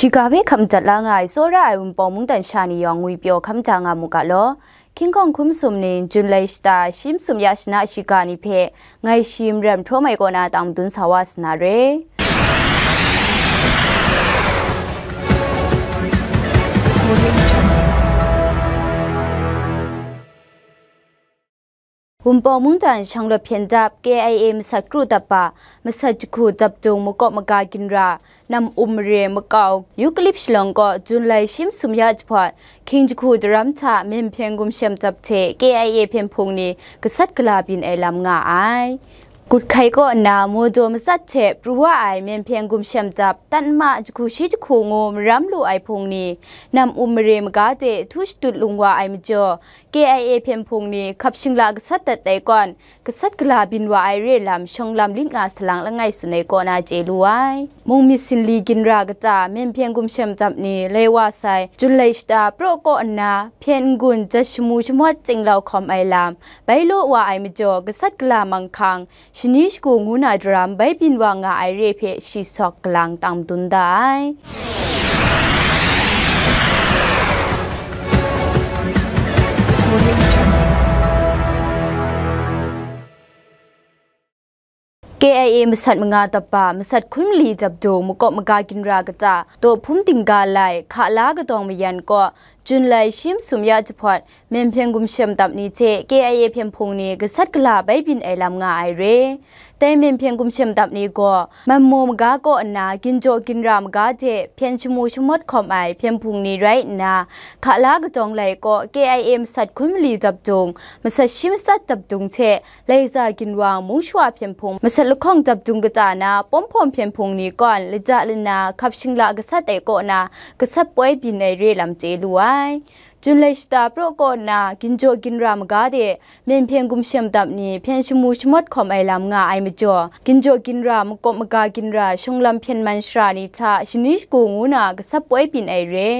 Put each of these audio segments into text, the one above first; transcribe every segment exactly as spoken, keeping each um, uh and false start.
Shiga hpe hkap madat la nga ai tsawra ai Wunpawng mungdan sha ni yawng ngwipyaw hkam da nga mu ga law. Hkying hkawng hkun masum ning, Jun lai shata shi masum ya shana shiga ni hpe ngai shi maren hprawm ai kaw na tang madun sa wa sa na re. Wunpawng mungdan shanglawt hpyen dap, K I A masat kru dap a, masat jahku dap dung makawp maga ginra, nam um mare makau, Eucalypt shalawng kaw, Jun lai shi masum ya jahpawt, hkying jahku daram hta, Myen hpyen gumshem dap hte K I A hpyen hpung ni gasat gala byin ai lam nga ai. Gut hkai kaw nna, Mawdaw matsat hte pru wa ai Myen hpyen gumshem dap, tat nma jahku shi jahku ngu maram lu ai hpung ni, nam um mare maga de htu shatut lung wa ai majaw, K I A hpyen hpung ni hkap shingla gasat dat ai kawn, gasat gala byin wa ai re lam shawng lam lit nga salang langai tsun ai kaw na chye lu ai. Mung myit sinli ginra kata, Myen hpyen gumshem dap ni lai wa sai, Jun lai shata praw kaw nna, hpyen n-gun jat shamu shamawt tsinglau hkawm ai lam, bai law wa ai majaw, gasat gala manghkang, shani shagu ngu na daram bai byin wa nga ai re hpe shi sawk galang tang madun da ai. K I A masat manga dap a, masat hkun mali dap dung makawp maga ginra kata, daw hpum dingga lai, hka la kadawng mayan kaw, Jun lai shi masum ya jahpawt, Myen hpyen gumshem dap ni hte K I A hpyen hpung ni gasat gala bai byin ai lam nga ai re. Dai Myen hpyen gumshem dap ni gaw, Manmaw maga kaw nna, ginjaw ginra maga de hpyen shamu shamawt hkawm ai hpyen hpung ni rai nna, hka la kadawng lai kaw K I A masat hkun mali dap dung, masat shi matsat dap dung hte, Laiza ginwang mung shawa hpyen hpung, masat lahkawng dap dung kata na, pawm hpawm hpyen hpung ni kawn, lada lana, hkap shingla gasat ai kaw na, gasat poi byin ai re lam chye lu ai. Jun lai shata praw kaw nna, ginjaw ginra maga de, Myen hpyen gumshem dap ni, hpyen shamu shamawt hkawm ai lam nga ai majaw, ginjaw ginra, makawp maga ginra, shawng lam hpyen man shara ni hta, shani shagu ngu na, gasat poi byin ai re.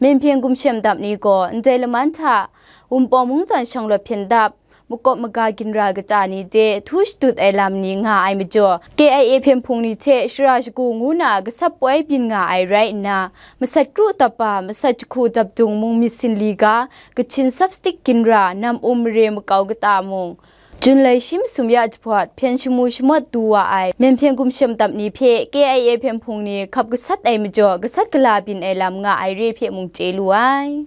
Myen hpyen gumshem dap ni gaw, ndai laman hta, Wunpawng mungdan shanglawt hpyen dap, makawp maga ginra kata ni de htu shatut ai lam ni nga ai majaw, K I A hpyen hpung ni hte shara shagu ngu na gasat poi byin nga ai rai nna, masat kru dap a, masat jahku dap dung mung myit sinli ga, Kachin sapstik ginra, nam um mare makau kata mung, Jun lai shi masum ya jahpawt, hpyen shamu shamawt du wa ai, Myen hpyen gumshem dap ni hpe K I A hpyen hpung ni hkap gasat ai majaw, gasat gala byin ai lam nga ai re hpe mung chye lu ai.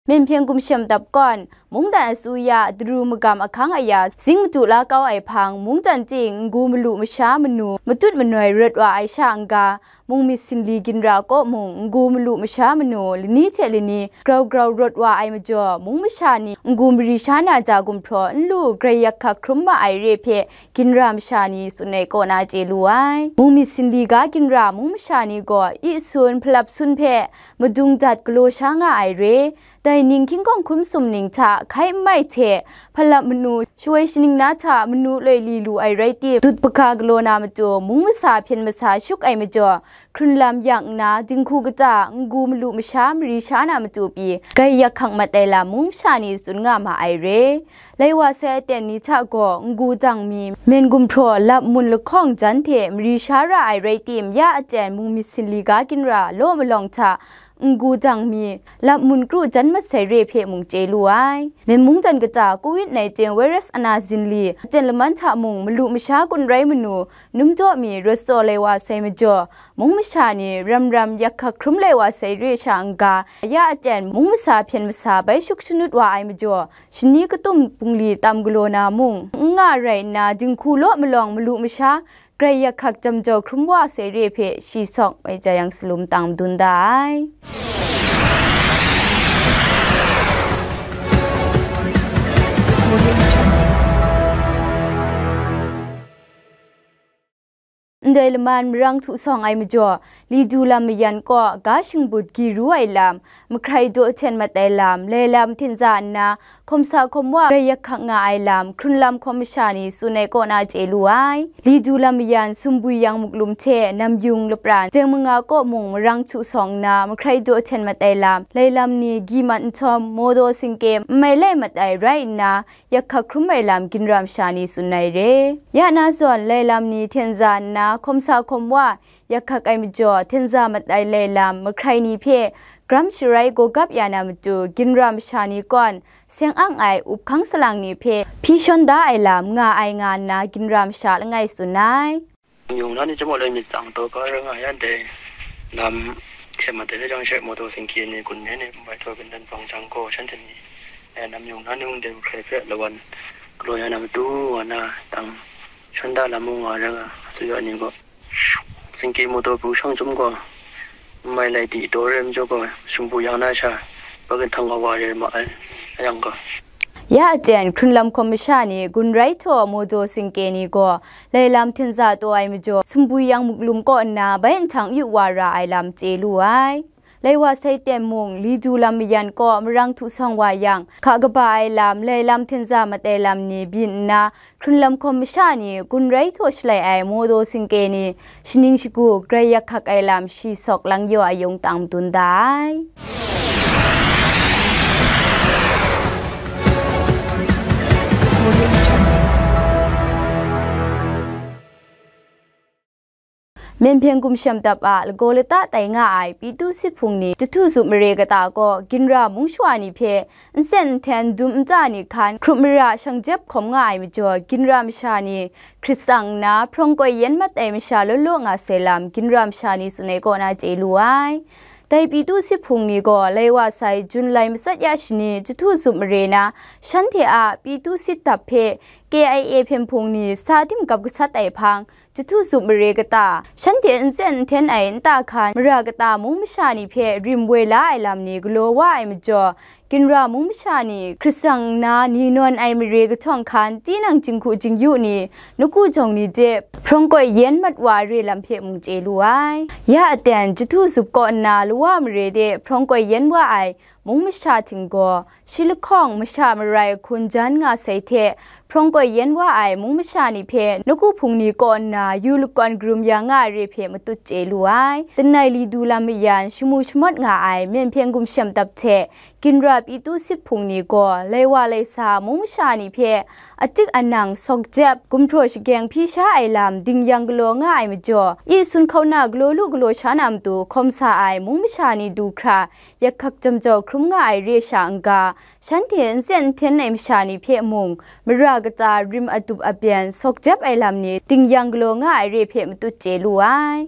Myen hpyen gumshem dap kawn, mungdan asuya daru magam ahkang aya zing madu la kau ai hpang, mungdan ting n-gu malu masha manu matut manoi rawt wa ai sha n-ga, mung myit sinli ginra kaw mung, n-gu malu masha manu lani hte lani grau grau rawt wa ai majaw, mung masha ni n-gu mari sha na ja gumhpraw n lu grai yak hkak hkrum ma ai re hpe ginra masha ni tsun ai kaw na chye lu ai. Mung myit sinli ga ginra mung masha ni gaw i sun, hpalap sun hpe madung dat galaw sha nga ai re, dai ning hkying hkawng hkun masum ning hta hkai n mai hte, hpalap manu, shawoi shaning na hta manu loi li lu ai rai tim, dut hpaga galaw na matu, mung masa hpyen masa shuk ai majaw, hkrun lam yak nna, dinghku kata, n-gu malu masha mari sha na matu pyi, grai yak hkak mat ai lam mung masha ni tsun nga ma ai re. Lai wa sai aten ni hta gaw, n-gu dang mi, myen gumhpraw, lap mun lahkawng jan hte mari sha ra ai rai tim, ya aten mung myit sinli ga ginra law malawng hta, n-gu dang mi, lap mun kru jan masai re hpe mung chye lu ai. Myen mungdan kata covid nineteen virus ana zinli, aten laman hta mung malu masha kun rai manu, num daw mi rawt tsaw lai wa sai majaw, mung masha ni ram ram yak hkak hkrum lai wa sai re sha n-ga, ya aten mung masa hpyen masa bai shuk shanut wa ai majaw, shani katum bungli tam galaw na mung, n nga rai nna, dinghku law malawng malu masha, grai yak hkak jam jau hkrum wa sai re hpe shi sawk mai ja yang salum tang madun da ai. Ndai laman marang htu sawng ai majaw, Lidu lam mayan kaw ga shingbut gi ru ai lam, mahkrai daw hten mat ai lam, lai lam hten za nna, hkawm sa hkawm wa grai yak hkak nga ai lam, hkrun lam hkawm masha ni tsun ai kaw na chye lu ai. Lidu lam mayan Sumbwi Yang Muklum hte Namyung Lapran, Teng Manga kaw mung marang htu sawng nna, mahkrai daw hten mat ai lam, lai lam ni gi mat nhtawm, mawdaw singkye n mai lai mat ai rai nna, yak hkak hkrum ai lam ginra masha ni tsun ai re. Ya na zawn, lai lam ni hten za nna, hkawm sa hkawm wa, yak hkak ai majaw, hten za mat ai lai lam, mahkrai ni hpe gram sharai gawgap ya na matu, ginra masha ni kawn, seng ang ai up hkang salang ni hpe hpyi shawn da ai lam nga ai nga nna, ginra masha langai tsun ai. Namyung na ni chyawm gaw lai myit tsang taw ga rai nga yan dai, lam hte mat ai jang she, mawdaw singkye ni, gun ne ni, n mai taw, gindan bang jang gaw, shanhte ni, eh, Namyung na ni mung dai mahkrai hpe lawan galaw ya na matu, nga na, tang shawn da lam mung nga rai nga, asuya ni gaw, singkye mawdaw pru shang chyum gaw, n mai lai di daw re ai majaw gaw, Sumbwi Yang na sha, ba ginhtang wa wa re ma ai, a yang gaw. Ya aten, hkrun lam hkawm masha ni, gun rai htaw mawdaw singkye ni gaw, lai lam hten za taw ai majaw, Sumbwi Yang Muklum kaw nna bai nhtang yu wa ra ai lam chye lu ai. Lai wa sai ten mung, Lidu lam mayan kaw marang htu sawng wa yang, hka kaba ai lam, lai lam hten za mat ai lam ni byin nna, hkrun lam hkawm masha ni, gun rai htaw shalai ai mawdaw singkye ni, shaning shagu grai yak hkak ai lam shi sawk lang yaw ai yung tang madun da ai. Myen hpyen gumshem dap a lagaw lata tai nga ai Pitu Sit Hpung ni Jahtu Zup mare kata gaw ginra mung shawa ni hpe nsen nhten dum nta ni hkan hkrup mara shang jep hkawm nga ai majaw, ginra masha ni hkrit tsang nna, hprawng koi yen mat ai masha law law nga sai lam, ginra masha ni tsun ai kaw na chye lu ai. Dai Pitu Sit Hpung ni gaw, lai wa sai Jun lai matsat ya shani Jahtu Zup mare na, shanhte a Pitu Sit dap hpe K I A hpyen hpung ni sa tim gap gasat ai hpang, Jahtu Zup mare kata, shanhte nsen nhten ai nta hkan, mara kata mung masha ni hpe rim woi la ai lam ni galaw wa ai majaw, ginra mung masha ni hkrit tsang nna ni nawn ai mare kahtawng hkan, tinang jinghku jingyu ni, nawku jawng ni de hprawng koi yen mat wa re lam hpe mung chye lu ai. Ya aten, Jahtu Zup kaw nna Lawa mare de hprawng koi yen wa ai mung masha hting gaw, shi lahkawng masha marai hkun jan nga sai hte, hprawng koi yen wa ai mung masha ni hpe nawku hpung ni kaw nna yu lakawn karum ya nga ai re hpe matut chye lu ai. Langai Lidu lam mayan shamu shamawt nga ai Myen hpyen gumshem dap hte ginra Pitu Sit Hpung ni gaw, lai wa lai sa mung masha ni hpe atik anang sawk jep, gumhpraw shageng hpyi sha ai lam dingyang galaw nga ai majaw, i sun hkauna galaw lu galaw sha na matu hkawm sa ai mung masha ni du hkra, yak hkak jam jau hkrum nga ai re sha n-ga, shanhte nsen nhten ai masha ni hpe mung, mara kata rim adup abyen sawk jep ai lam ni dingyang galaw nga ai re hpe matut chye lu ai.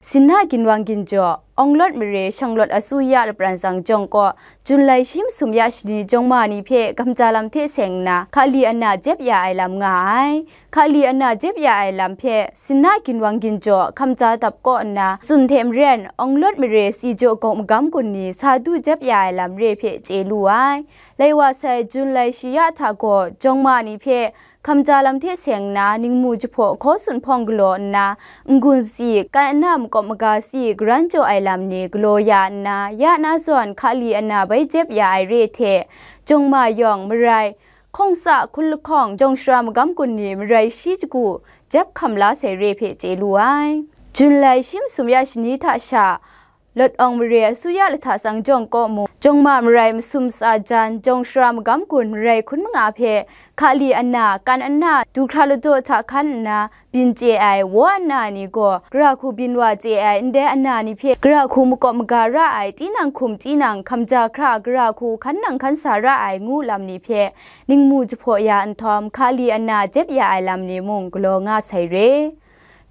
Sinna ginwang ginjaw, Awng Lawt mare Shanglawt Asuya Lapran Tsang Jawng kaw, Jun lai shi masum ya shani jawng ma ni hpe kamja lam hte seng nna, hkali ana jep ya ai lam nga ai. Hkali ana jep ya ai lam hpe, Sinna ginwang ginjaw, kamja dap kaw nna, tsun hte maren, Awng Lawt mare si jaw gawk magam gun ni sa du jep ya ai lam re hpe chye lu ai. Lai wa sai, Jun lai shi ya hta gaw, jawng ma ni hpe, kamja lam hte seng nna, ningmu jahpaw hkaw tsun hpawng galaw nna, n-gun si, kan ana makawp maga si, garan jaw ai lam ni galaw ya nna, ya na zawn hkali ana bai jep ya ai re hte, jawng ma yawng marai, hkawng tsa hkun lahkawng, jawng shara magam gun ni marai shi jahku, jep hkam la sai re hpe chye lu ai. Jun lai shi masum ya shani hta sha, Lawt Awng mare Asuya Lahta Tsang Jawng kaw mung, jawng ma marai masum tsa jan, jawng shara magam gun marai hkun manga hpe, hkali ana, kan ana, du hkra ladaw hta hkan nna, byin chye ai, waw ana ni gaw, gara hku byin wa chye ai, ndai ana ni hpe, gara hku makawp maga ra ai, tinang hkum tinang, hkamja hkra, gara hku hkan nang hkan sa ra ai, ngu lam ni hpe, ningmu jahpaw ya nhtawm, hkali ana jep ya ai lam ni mung galaw nga sai re.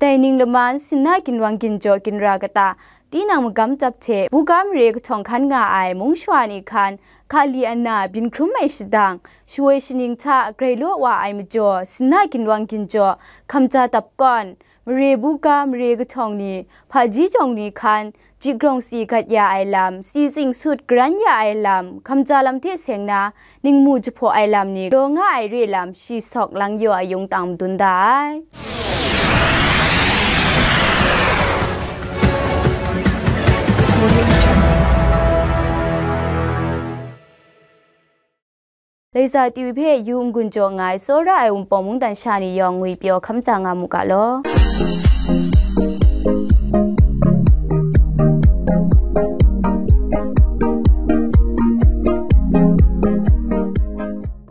Dai ning laman, Sinna ginwang ginjaw ginra kata, tinang magam dap hte, buga mare kahtawng hkan nga ai mung shawa ni hkan, hkali ana byin hkrum ai shadang, shawoi shaning hta grai law wa ai majaw, Sinna ginwang ginjaw, hkamja dap kawn, mare buga, mare kahtawng ni, hpaji jawng ni hkan, jigrawng si gat ya ai lam, si tsing sut garan ya ai lam, hkamja lam hte seng na ningmu jahpaw ai lam ni law nga ai re lam shi sawk lang yaw a yung tang madun da ai. Laisa T V hpe yu n-gun jaw nga ai tsawra ai Wunpawng mungdan sha ni yawng ngwipyaw hkam tsa nga mu ga law.